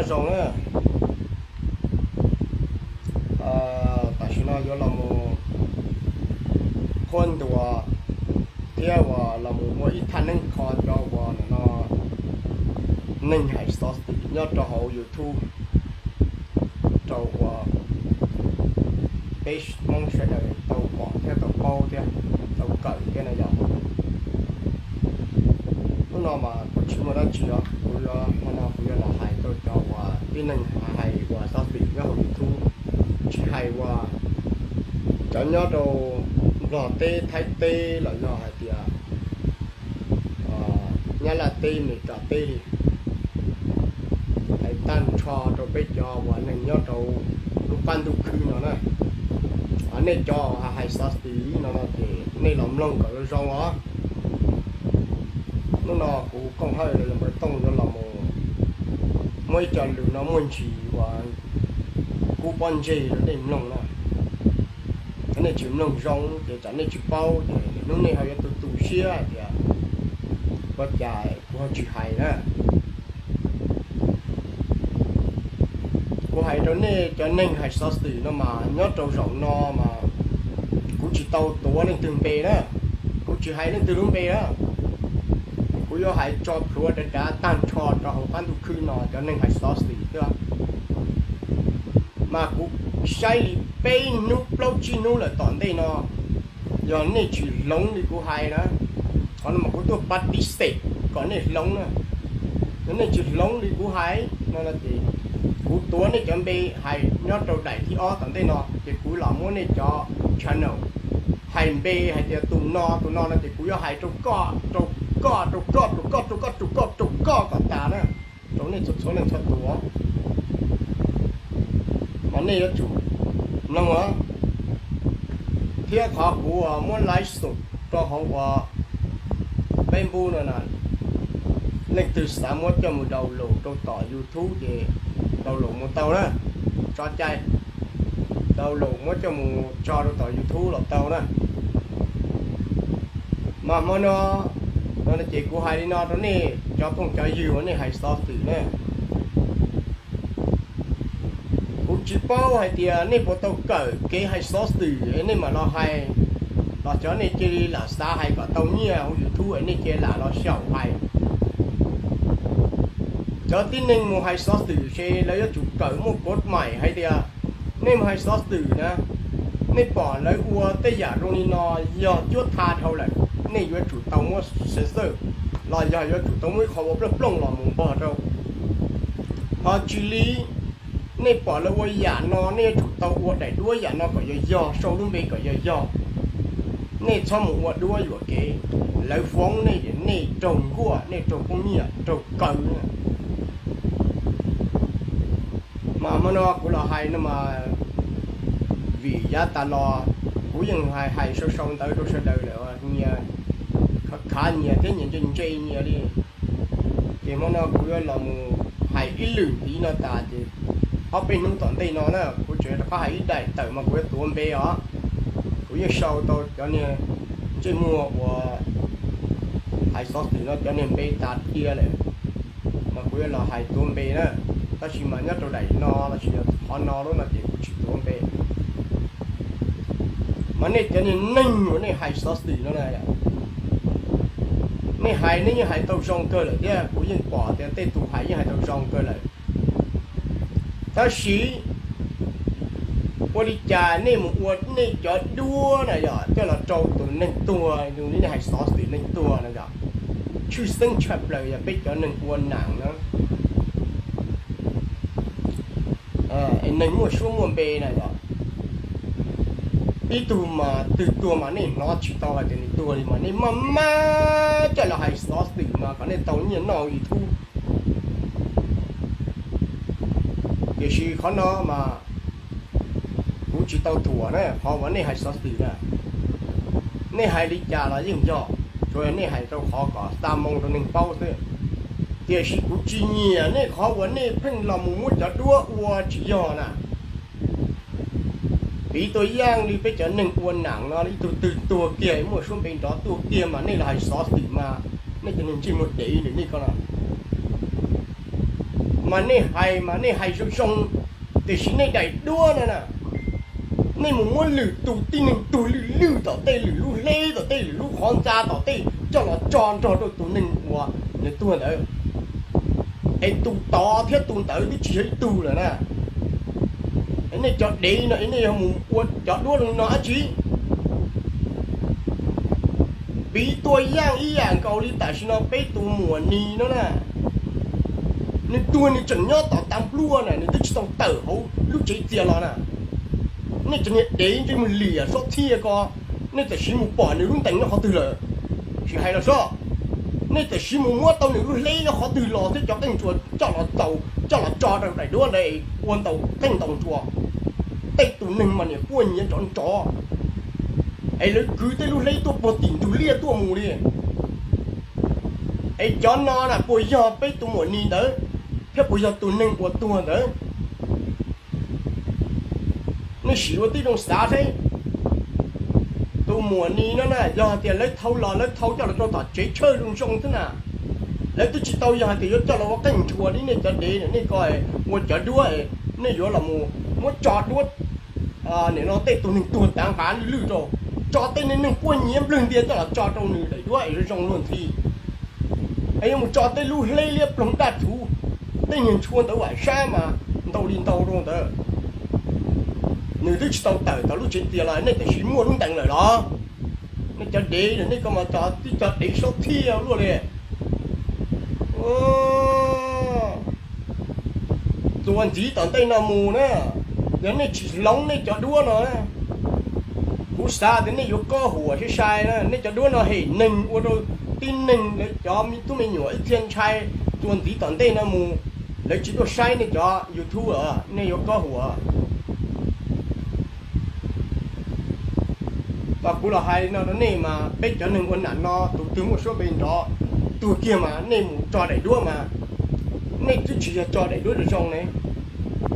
Zoo na, tam sim no yuav los mus qhuab ntuas thiab uas los mus ua ib thaj neeb kho cov uas no neeg hais xov xwm nyob rau hauv YouTube rau uas peb Hmoob sawv daws tau pom thiab tau paub thiab tau kawm thiab na yog. Hnub no mas kuv tsis muaj dab tsi os, kuv yuav, hmo no kuv yuav los hais rau cov uas tib neeg hais uas xov xwm nyob hauv YouTube, tsis hais uas cov nyob rau Nplog teb, Thaib teb los yog hais tias Nyab Laj teb, Meskas teb li, hais tag nrho rau peb cov uas neeg nyob rau lub qab ntuj khwb no na. Nej cov hais xov xwm no no ces nej los mloog kom zoo os. Hnub no kuv Kooj Hawj los yog Npawg Tooj yuav los mus muab ib co lus no muaj ntsis uas kub pob ntseg rau nej mloog na. Nej tsis mloog zoo ces tsam nej tsis paub ces hnub nej ho yuav tu tu siab hais tias ua cas kuv ho tsis hais na. Kuv hais rau nej cov neeg hais xov xwm no mas nyob rau zaum no mas kuv tsis tau tuav leej twg npe na, kuv tsis hais leej twg lub npe na. Kuv yuav hais tso plhuav dav dav tag nrho rau hauv qab ntuj khwb no cov neeg hais xov xwm thiab. Mas kuv saib li peb hnub plaub tsib hnub lawm tom ntej no, yog nej tsis hloov li kuv hais na, qhov no mas kuv tuaj pab tiv xem kom nej hloov na. Yog nej tsis hloov li kuv hais no ces kuv tuav nej cov npe hais nyob rau daim thib ob tom ntej no ces kuv los muab nej cov channel hais npe hais tias tus no tus no no ces kuv yuav hais rau koj, rau koj, rau koj, rau koj, rau koj, rau koj, rau koj kom tas na, rau nej txhua txhua leej txhua tus. Mas nej yuav tsum mloog os. Thiab qhov kuv muab live xum rau hauv uas Facebook no na, leej twg xav muab coj mus download rau tom YouTube ces download mus tau na, tso cai, download muab coj mus tso rau tom YouTube los tau na. Mas hmo no, no ces kuv hais li no rau nej cov phooj cov ywg uas nej hais xov xwm na. Kuv tsis paub hais tias nej puas tau kawm kev hais xov xwm es nej mam los hais, los cov nej cia li lam xav hais kom tau nyiaj hauv YouTube es nej cia li lam los xyaum hais. Cov tib neeg mus hais xov xwm ces lawv yuav tsum kawm muaj kov maim hais tias nej mus hais xov xwm na, nej pom lawv ua tej yam zoo li no yog cuab tha dhau lawm, nej yuav tsum tau muab censor los yog yuav tsum tau muab ib qho ua plooj plooj los mus npog rau. Ho tsis li, nej pom lawv ua yam no nej yuav tsum tau ua daim duab yam no kom yog yog, sau lub npe kom yog yog. Nej txhob mus ua duab yuam kev, lawv foob nej ces nej raug nkuaj, nej raug poob nyiaj, raug kaw. Mas hmo no kuv los hais no mas vim yav tas los kuv yeej hais hais sau sau ntawv rau sawv daws lawm, nyias khav khav nyias thiab nyias ntse ntse nyias li. Ces hmo no kuv yuav los mus hais ib lwm ntxiv no tas ces ob peb hnub tom ntej no na kuv tseem rov qab hais ib daim tawm mas kuv yuav tuav npe os. Kuv yeej sau tau cov niag ntsej muag uas hais xov xwm no cov niag npe tas tiag lawm, mas kuv yuav los hais tuav npe na. Tab sis mas nyob rau daim no los sis qhov no lub no ces kuv tsis tuav npe. Mas nej cov niag neeg uas nej hais xov xwm no na, nej hais nej yeej hais tau zoo kawg lawm thiab, kuv yeej pom tias tej tus hais yeej hais tau zoo kawg lawm. Tab sis ua li cas nej mus ua nej cov duab na yog coj los rau tus neeg tuag, nej hais xov xwm neeg tuag na yog, tshwj xeeb tshaj plaws yog peb cov neeg ua nam na, es neeg muaj suab muaj npe na yog, ib tug mas twg tuag mas nej hnov tsis tau hais tias nws tuag li mas nej maj maj coj los hais xov xwm mas kom nej tau nyiaj noj YouTube. Tiam sis qhov no mas kuv tsis tau thuam na, qhov uas nej hais xov xwm na, nej hais li cas los yeej yog, tsuas yog nej hais rau qhov kom xa moo rau neeg paub xwb. Tiam sis kuv tsis nyiam nej qhov uas nej pheej los mus muab cov duab ua tsis yog na. Piv tug yaaj li peb cov neeg ua nam no ib tug twg tuag kiag muaj suab npe nrov tuag kiag mas nej los hais xov xwm mas nej cov neeg ntsej muag dev li nej ko no. Mas nej hais mas nej hais zoo zoo, tiam sis nej daim duab no na, nej mus muab lwm tus tib neeg tuag lwj lwj tom tej lwm lub hleb, tom tej lwm lub qhov ntxa, tom tej coj los tso nrog rau tus neeg uas nws tuag ntawd, es tus tod thiab tus ntawd twb tsis yog ib tug lawm na. Nej cov dev no es nej yog mus ua cov duab zoo no dab tsi? Piv txwv ib yam nkaus li tam sim no peb tus muam Nis no na, nws tuag nws tseem nyob tom tas npluaj na, nws twb tsis tau tawm hauv lub tsev txias los na. Nej cov niag dev ntsej muag liam sob txhiaj ko, nej txawm sim mus pom nws lub ntees nyob qhov twg lawm? Sim hais los sob, nej txawm sim mus muab tau nws lub hleb nyob qhov twg los thiab cov qeej ntsua coj los txaus coj los tso rau daim duab ntawd ua ntau qeej ntau ntsua. Tej tus neeg mas niam quaj nyiav nrov nrov, es lawv kwv tej lub hleb tuaj puag tim ntug liaj tuaj mus li. Es cov no na puas yog peb tus muam Nis ntawd, thiab puas yog tus neeg uas tuag ntawd? Nej sim ua tib zoo xav seb, tus muam Nis no na yog hais tias lawv thau los lawv thau coj los rau tom tsev tshawj zoo zoo xwb na, lawv twb tsis tau yog hais tias yuav coj los ua qeej ntsua li nej cov dev nej ko ua cov duab, nej yuav los muab tso duab nim no tej tus neeg tuag tav nqav lwj lwj rau, tso tej neeg quaj nyiav nplwg ntias coj los tso rau nws daim duab es zoo zoo luag ntxhi. Es yuav mus tso tej lub hleb liab ploog daj thuv, tej niag ntshua ntawd vam sab mas ntau li ntau rau ntawd, nws twb tsis tau tawm tau lub tsev txias los nej tam sim muaj lub ntees lawm los? Nej cov dev nej ko mas cov tib co dev sob txhiaj luaj li. Txuas ntxiv tom ntej no mus na, yog nej tsis hloov nej cov duab no, kuv xav tias nej yuav kob huam sai sai na. Nej cov duab no hem neeg ua rau tib neeg lawv cov me tub me nyuam ib txhia ntshai. Txuas ntxiv tom ntej no mus, lawv tsis tuaj saib nej cov YouTube, nej yuav kob huam. Mas kuv los hais no rau nej mas peb cov neeg ua nam no tus twg muaj suab npe nrov tuag kiag mas nej mus tso daim duab mas, nej twb tsis yog tso daim duab zoo zoo ne.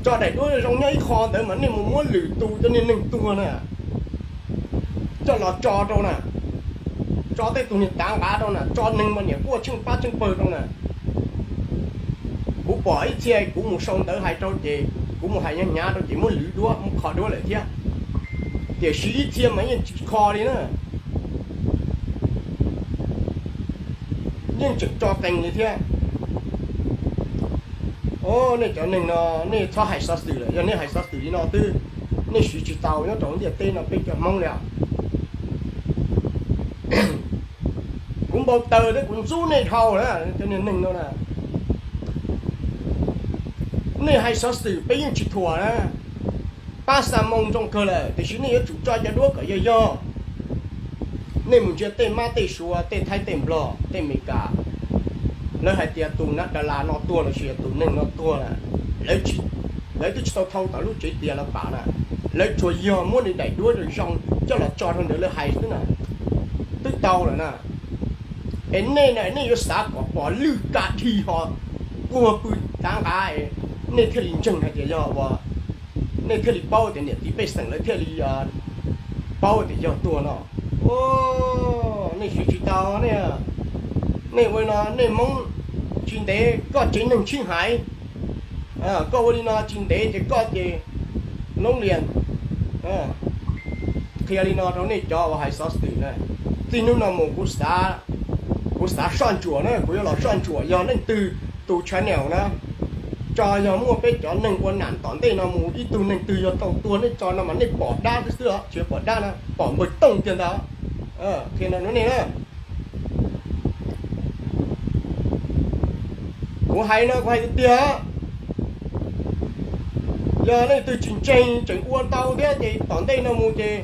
Tso daim duab zoo zoo nyob ib qho ntawd mas nej mus muab lwm tus cov niag neeg tuag na coj los tso rau na, tso tej tus niag tav nqav rau na, tso neeg mas niam quaj tsheej pab tsheej pawg rau na. Kuv pom ib txhia kuv mus sau ntawv hais rau ces kuv mus hais hnyav hnyav rau ces muab lwv duab muab kho duab lawm thiab. Tiam sis ib txhia mas yeej tsis kho li na, yeej tseem tso qees li thiab. Nej cov neeg no, nej txhob hais xov xwm lawm, yog nej hais xov xwm li no twb nej siv tsis tau nyob rau ntiaj teb no peb cov Hmoob li. Kuv npau taws thiab kuv ntxub nej dhau na, cov niag neeg no na. Nej hais xov xwm peb yeej tsis thuam na, pab xa moo zoo kawg lawm, tiam sis nej yuav tsum tso cov duab kom yog yog. Nej mus ntsia tej mab tej suav, tej Thaib tej Nplog tej Amelikas, lawv hais tias tus nav da las no tuag lossis tus neeg no tuag na, lawv twb tsis tau thau tom lub tsev tias lawv pam na, lawv tsuas yog muab nws daim duab zoo zoo coj los tso rau ntawd lawv hais xwb na, twb tau lawm na. Es nej na, nej yuav xav kom pom lwj ka dhi ho puag pw tav nqav, nej thiaj li ntseeg hais tias yog ua, nej thiaj li paub tias niam txiv pej xeem lawv thiaj li paub tias yog tuag no. Nej siv tsis tau ne. Nej ua li no nej Hmoob tsis ntev koj tsev neeg tshib haiv, koj ua li no tsis ntev ces koj ces loob lias. Qhia li no rau nej cov uas hais xov xwm na, txij hnub no mus kuv xav soj ntsuam na, kuv yuav los soj ntsuam yog leej twg tus channel na, tso yog muaj peb cov neeg ua nam tom ntej no mus ib tug neeg twg yog tau tuag nej tso no mas nej pom dab xwb xwb os, tsis pom dab na, pom npawg Tooj kiag ntag. Qhia no rau nej na. Kuv hais no kuv hais tiag tiag, yog leej twg tsis ntseeg tseem ua ntau thiab ces tom ntej no mus ces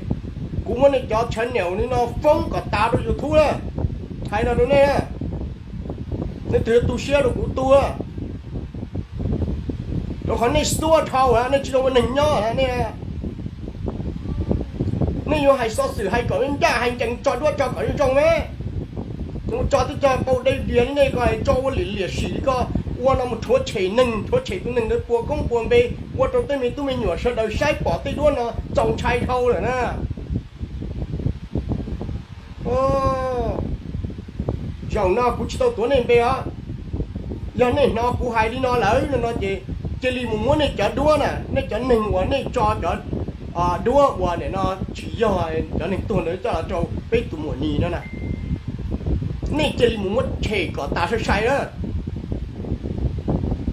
kuv muab nej cov channel li no foob kom tas rau YouTube na. Hais no rau nej, nej twg tu siab rau kuv tu, rau qhov nej xuab dhau, nej tsis zoo ua neeg nyob ne. Nej yuav hais xov xwm hais kom ncaj hais ncees, tso duab tso kom zoo zoo me, tso twb tso pau dej diag li nej ko, tso ua liam liam sim li ko, ua no mus rhuav tshem neeg, rhuav tshem tus neeg ntawd puas koob puas npe, ua rau tej me tub me nyuam sawv daws saib pom tej duab no txaus ntshai dhau lawm na. Zaum no kuv tsis tau tuav nej npe os, Yog nej hnov kuv hais li no lawm no no ces cia li mus muab nej cov duab na, nej cov neeg uas nej tso cov duab uas nim no tsis yog cov neeg tuag ntawd coj los rau peb tus muam Nis no na, nej cia li mus muab tshem kom tas sai sai na.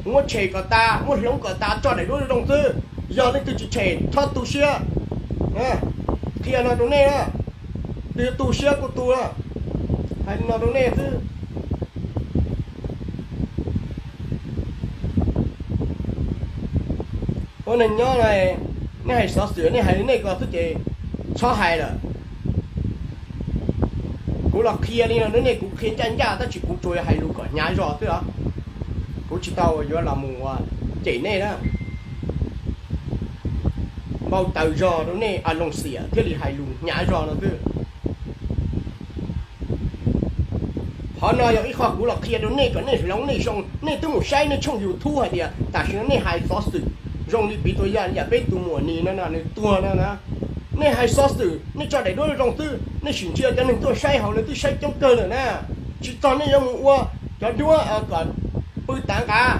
Muab tshem kom tas, muab hloov kom tas, tso daim duab zoo xwb. Yog leej twg tsis tshem txhob tu siab. Qhia no rau nej na, tus yuav tu siab kuj tu na, hais no rau nej xwb. Ua neeg nyob, nej hais xov xwm nej hais li nej ko xwb ces txhob hais lawm. Kuv los qhia li no rau nej, kuv qhia ncaj ncaj tab sis kuv tsuas yog hais lus kom hnyav zog xwb os. Kuv tsis tau yuav los mus ua cem nej na, npau taws zog rau nej a loo xiam thiaj li hais lus hnyav zog no xwb. Qhov no yog ib qho kuv los qhia rau nej kom nej hloov nej zoo. Nej twb mus saib nej tshooj YouTube hais tias tam sim no nej hais xov xwm zoo li piv txwv yam peb tus muam Nis no na, nws tuag no na. Nej hais xov xwm nej tso daim duab zoo xwb, nej sim ntsia cov neeg tuaj saib hauv lawv twb saib coob kawg lawm na. Tsis txog nej yuav mus ua cov duab kom pw tav nqav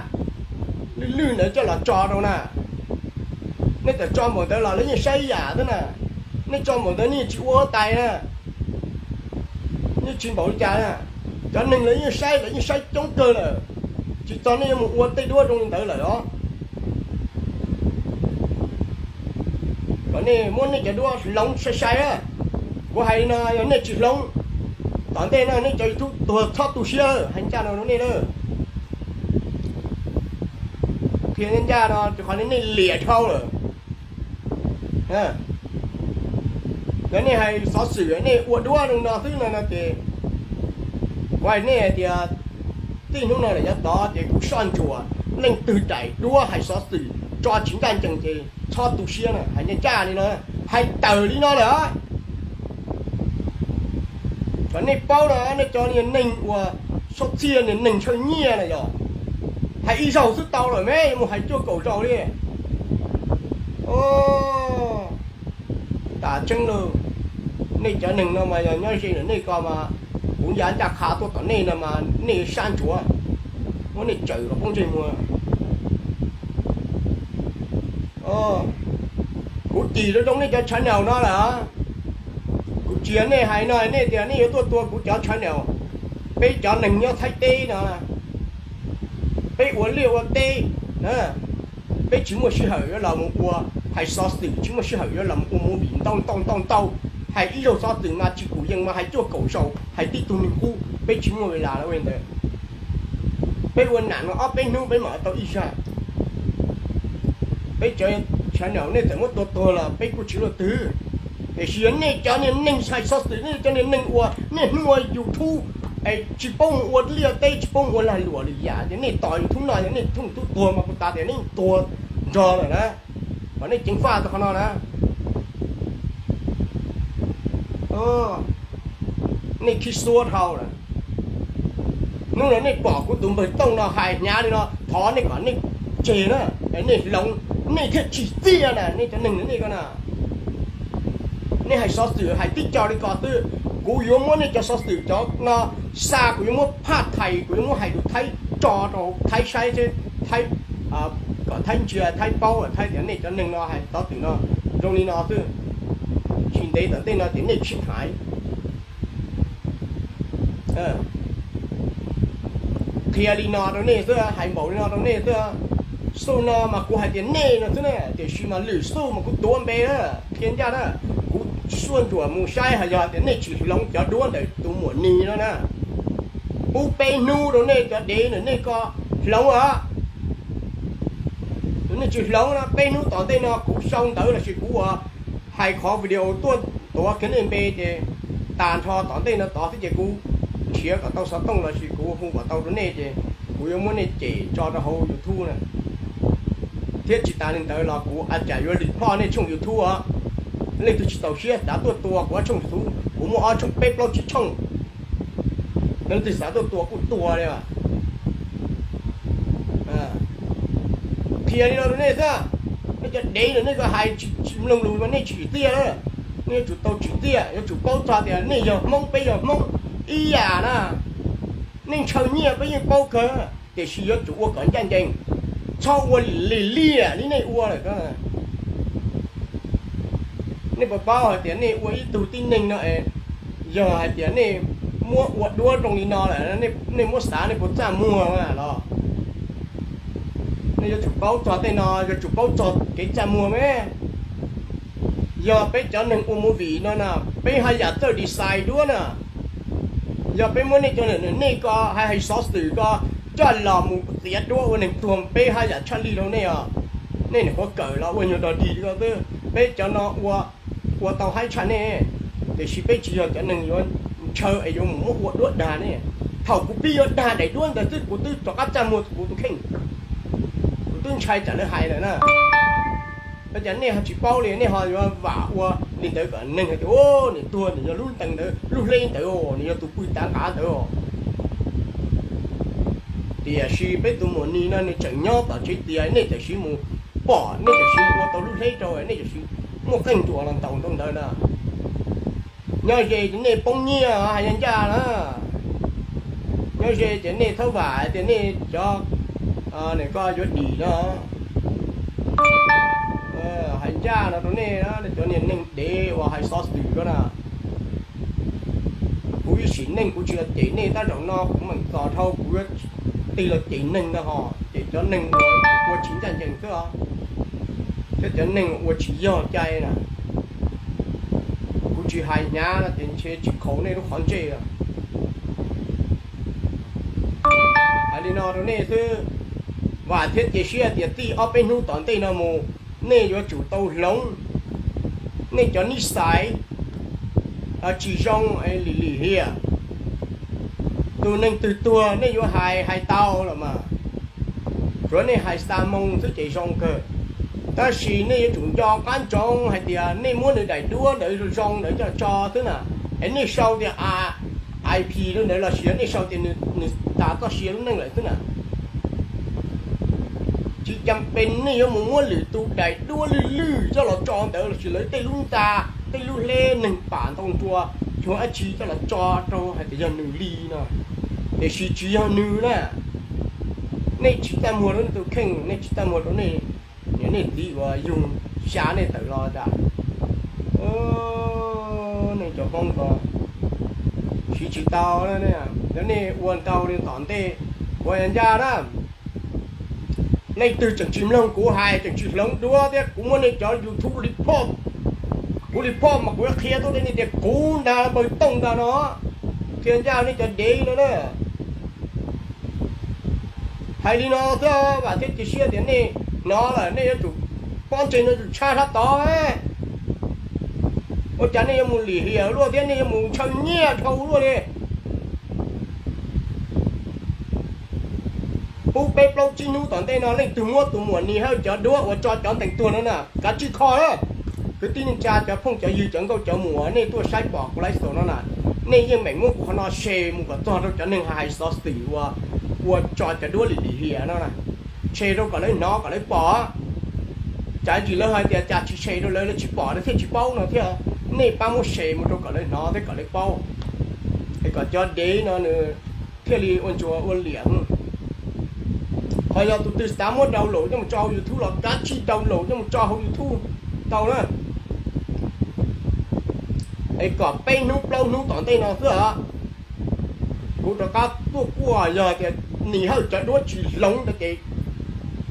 lwj lwj ntawd coj los tso rau na. Nej txawm tso npaum ntawd los lawv yeej saib ib yam xwb na. Nej tso npaum ntawd nej yeej tsis ua huab tais na, yeej tsis npaum li cas na. Cov neeg lawv yeej saib, lawv yeej saib coob kawg lawm. Tsis txog nej yuav mus ua tej duab zoo li ntawd lawm os. Kom nej muab nej cov duab hloov sai sai na. Kuv hais li no yog nej tsis hloov, tom ntej no nej cov YouTube tuag txhob tu siab, hais ncaj no rau nej na. Qhia ncaj no rau qhov nej liam dhau lawm. Yog nej hais xov xwm nej ua duab zoo no xwb no no ces kuv hais nej hais tias txij hnub no lawm yav tod ces kuv soj ntsuam leej twg daim duab hais xov xwm tso tsis ncaj ncees ces txhob tu siab na, hais ncaj ncaj li no, hais tawm li no lawm. Kom nej paub no, nej cov niag neeg uas sab txhiaj niag neeg ntshaw nyiaj na yog hais ib zaug xwb tau lawm me, yuav mus hais cuaj kaum zaus li. Tas tseeb lauj, nej cov neeg no mas yog nyob ze ntawm nej ko mas kuv ya ncaj qha tuaj tom nej no mas nej sab ntsuav, muab nej tsawm los poob ntsej muag. Kuv cim zoo zoo nej cov channel no lawm. Kuv tsis yog nej hais no nej tias nej yuav tuaj tua kuv cov channel. Peb cov neeg nyob Thaib teb no, peb ua liaj ua teb, peb tsis muaj sij hawm yuav los mus ua hais xov xwm, tsis muaj sij hawm yuav los mus ua movie ntau ntau ntau ntau. Hais ib zaug xov xwm mas tsis pum yees mas hais cuaj kaum zaus, hais tib tug neeg qub, peb tsis muaj ves las li ntawd. Peb ua nam no ob peb hnub peb mam tau ib zag. Peb cov channel nej txawm muab tua tuag los peb kuj tsis luaj twg. Tiam sis yog nej cov niag neeg hais xov xwm, nej cov niag neeg uas niaj hnub ua YouTube es tsis paub mus ua liaj teb, tsis paub mus ua lag luam lwm yam, ces nej tos YouTube no yog nej thooj tub tuag mas kuv tas tias nej tuag nrog lawm na. Kom nej ceev faj tau qhov no na. Nej khib xuab dhau lawm. Hnub no nej pom kuv tus npawg Tooj no hais hnyav li no, thov nej kom nej tseg na, nej hloov, nej thiaj tsim txiaj na, nej cov neeg nej ko na. Nej hais xov xwm hais tib co li ko xwb. Kuv yuav muab nej cov xov xwm cov no xa, kuv yuav muab phaj thais, kuv yuav muab hais lus Thaib tso rau Thaib saib, Thaib, kom Thaib ntsia, Thaib paub, Thaib tias nej cov neeg no hais xov xwm no zoo li no xwb. Tsis ntev tom ntej no ces nej sib hais. Qhia li no rau nej xwb, hais npaum li no rau nej xwb. Xuj no mas kuv hais tias nej no xwb na, tiam sis mas lwm xuj mas kuv tuav npe na, qhia ncaj na. Kuv soj ntsuam mus saib, hos yog tias nej tsis hloov cov duab ntawm tus muam Nis no na, pub peb hnub rau nej cov dev ntawm nej ko hloov os. Nej tsis hloov no, peb hnub tom ntej no kuv sau ntawv lossis kuv ua hais qhov video tuaj tuav kiag nej npe ces tas nrho tom ntej no tod xwb ces kuv nrhiav kom tau xov tooj lossis kuv hu kom tau rau nej ces kuv yuav muab nej cem tso rau hauv YouTube na. Thiab tsis tas li ntawd los kuv a cas yuav report nej tshooj YouTube os. Leej twg tsis txaus siab xav tuaj tua kuv ob tshooj YouTube, kuv muaj ob tshooj peb plaub tsib tshooj. Leej twg xav tuaj tua kuj tua li. Qhia li no rau nej xwb, nej cov dev ntawm nej ko hais tsis mloog lus mas nej tsis tsim txiaj na. Nej yuav tsum tau tsim txiaj, yuav tsum paub txog tias nej yog Hmoob, peb yog Hmoob ib yam na. Nej ntshaw nyiaj peb yeej paub kawg. tiam sis yuav tsum ua kom ncaj ncees, txhob ua lim liam li nej ua lawm. Nej puas paub hais tias nej ua ib tug tib neeg no es, yog hais tias nej muab ua duab zoo li no lawm, nej muab xav nej puas txaj muag los? Nej yuav tsum paub txog tej no, yuav tsum paub txog kev txaj muag me. Yog peb cov neeg ua movie no na, peb haj yam txawj design duab na. Yog peb muab nej cov, nej ko hais hais xov xwm ko coj los mus txiav duab ua neeg tuag, peb haj yam tshaj lij rau nej os. Nej niam qhuav kawm los ua nyuag dog dig li ko xwb, peb cov no ua, ua tau haib tshaj nej. Tiam sis peb tsis yog cov neeg yuav ntshaw es yuav mus muab ua duab dag nej. Thaum kuv pib yuav dag daim duab ntawd xwb kuv twb rov qab txaj muag kuv tus kheej, kuv twb ntshai tsam lawv hais lawm na. Ua cas nej ho tsis paub li, nej ho yuav vam ua li ntawd kom neeg hais tias, niam tuag nws yog lub ntees ntawd, lub hleb ntawd, nws yog tus pw tav nqav ntawd. Tiam sis peb tus muam Nis no nws tseem nyob tom tsev tias nej tam sim mus pom, nej tam sim mus ua tau lub hleb rau, nej tam sim muaj qeej nruas los ntaus rau ntawd na. Nyob ze ces nej poob nyiaj hais ncaj na. Nyob ze ces nej txhob vam hais tias nej cov, nej ko yuav dim no. Hais ncaj no rau nej, nej cov niag neeg dev uas hais xov xwm ko na. Kuv ib sim neej kuv tsis los cem nej, tab zaum no kuv meem txom dhau kuv yuav tig los cem neeg ntag hos, cem cov neeg uas ua tsis ncaj ncees xwb os, thiab cov neeg ua tsis yog cai na. Kuv tsis hais hnyav no ces ntshe tsis khaus nej lub qhov ntsej. Hais li no rau nej xwb, vam thiab cia siab tias txij ob peb hnub tom ntej no mus, nej yuav tsum tau hloov nej cov nij xais tsis zoo lim lim hiam. Tus neeg twg tuag nej yuav hais hais tau los mas, tsuav nej hais xa moo xwb ces zoo kawg. Tab sis nej yuav tsum nco qab ntsoov hais tias nej muab nws daim duab ntawd zoo ntawd coj tso xwb na, es nej sau tias ip rau ntawd los sis yog nej sau tias nws tas txoj sia lub neej lawm xwb na. Tsis cam pes nej yuav mus muab lwm tus daim duab lwj lwj coj los tso ntawd los sis lawv tej lub ntxa, tej lub hleb neeg pam ntau nrua, tsuas dab tsi coj los tso rau hais tias yog nws li no, tiam sis tsis yog nws na. Nej tsis txaj muag rau nej tus kheej, nej tsis txaj muag rau nej niam nej txiv uas yug xya nej tawm los tas. Nej cov Hmoob ko siv tsis tau, cov nej ua ntau li tom ntej ua ncaj na. Leej twg tseem tsis mloog kuv hais, tseem tsis hloov duab thiab kuv muab nej cov YouTube report, kuv report mas kuv yuav qhia tuaj rau nej tias kuv ntag npawg Tooj ntag no. Qhia ncaj nej cov dev no na. Hais li no xwb, vam thiab cia siab tias nej hnov lawm nej yuav tsum pob ntseg no tsum tshaj sab tod. Ua cas nej yuav mus lim hiam luaj thiab nej yuav mus ntshaw nyiaj dhau luaj li? Pub peb plaub tsib hnub tom ntej no leej twg muab tus muam Nis Hawj cov duab uas tso cov ntees tuag no na, kav tsij kho na. Kwv tij neej tsa, cov phooj cov ywg, cov nkauj cov muam, nej tuaj saib pom kuv live show no na, nej yeej meem muab kuv qhov no share mus kom txog rau cov neeg hais xov xwm uas ua tso cov duab lim lim hiam no na. Share rau kom lawv hnov kom lawv pom. Tsam ntsis lawv hais tias cas tsis share rau lawv, lawv tsis pom lawv thiaj tsis paub no thiab. Nej pab muab share mus rau kom lawv hnov thiab kom lawv paub, es kom cov dev no nws thiaj li ua ntsuas ua liam. Ho yog tus twg xav muab download coj mus tso hauv YouTube los kav tsij download coj mus tso hauv YouTube tau na. Es kom peb hnub plaub hnub tom ntej no xwb os, kuv rov qab tuaj kuaj, yog tias Nis Hawj cov duab tsis hloov ntawd ces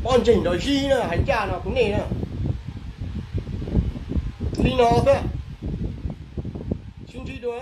pob ntseg nrov zib na, hais ncaj no kuv nej na. Li no xwb, sib ntsib dua.